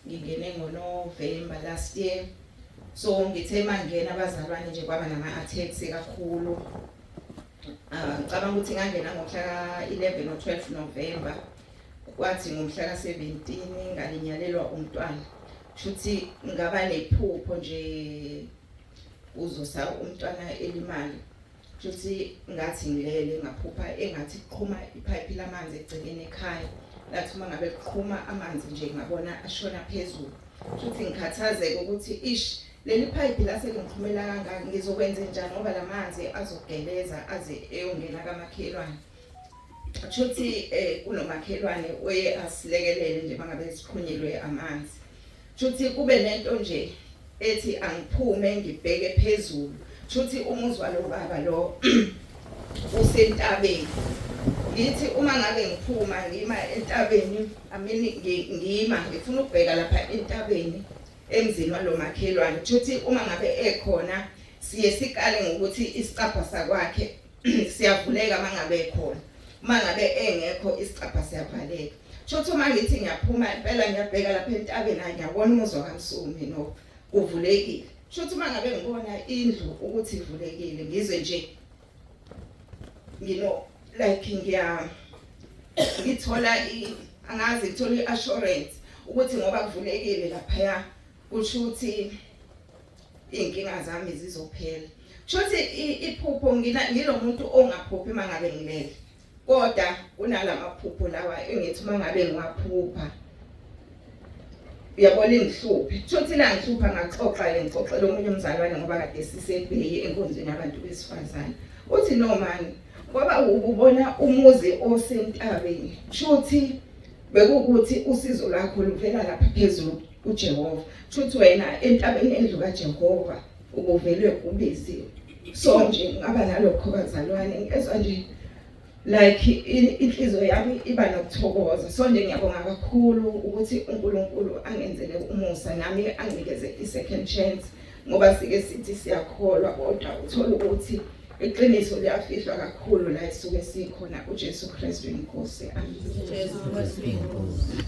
Ngingene ngoNovember last year. So ngithe mangena abazalwane nje kwaba nama-attacks kakhulu. Ah, ngicabanga ukuthi ngangena ngomhla ka-11 or 12 November. Kwathi ngomhla ka-17 ngalinyalelwa umntwana. Shuthi ngaba nephupho nje uzosa umntwana elimali. Shuthi ngathi ngilele ngaphupha engathi kuqhuma iphayiphi lamanzi egcekeni ekhaya. Lathi uma ngabe kuqhuma amanzi nje ngabona ashona phezulu. Shuthi ngikhathazeka ukuthi ish leli phayiphi lase lingiqhumela kangaka ngizokwenze njani ngoba lamanzi azogeleza aze eyongena kamakhelwane. Shuthi kunomakhelwane oye asilekelele nje mangabe siqhunyelwe amanzi. Shuthi kube nento nje ethi angiphume ngibheke phezulu. Shuthi umuzi walo baba lo usentabeni. Ngithi uma ngabe ngiphuma ngima entabeni, I mean ngima ngifuna ukubheka lapha entabeni emzini walomakhelwane. Shuthi uma ngabe ekhona siye sikale ngokuthi isicabha sakwakhe siyavuleka mangabe ekhona. Uma ngabe engekho isicabha siyavaleka. Shuthi uma ngithi ngiyaphuma impela ngiyabheka lapha entabeni hayi ngiyabona umuzi wakaMsumi no uvulekile. Shuthi uma ngabe ngibona indlu ukuthi ivulekile ngizwe nje ngino like ngiya ngithola angazi ngithola i-assurance ukuthi ngoba kuvulekile laphaya kusho ukuthi iy'nkinga zami zizophela. Shuthi iphupho ngilomuntu ongaphuphi uma ngabe ngilele. Kodwa kunalamaphupho lawa engithi uma ngabe ngiwaphupha uyabona ingihluphe. Shuthi la ngihlupha ngaxoxa-ke ngixoxela omunye umzalwane ngoba kade sisebheyi enkonzweni yabantu besifazane. Uthi no mani ngoba ubona umuzi osentabeni shuthi bekuwukuthi usizo lwakho luvela lapha phezulu kuJehova. Shuthi wena entabeni endlu kaJehova ubuvele ubiziwe. So nje ngaba nalokho bazalwane ngezwa nje like inhliziyo yami iba nokuthokoza. So nje ngiyabonga kakhulu ukuthi uNkulunkulu angenzele umusa nami anginikeze i-second chance ngoba sike sithi siyakholwa kodwa uthola ukuthi iqiniso liyafihlwa kakhulu la esuke sikhona. uJesu Kristu inkosi. Amen. Jesu Kristu inkosi.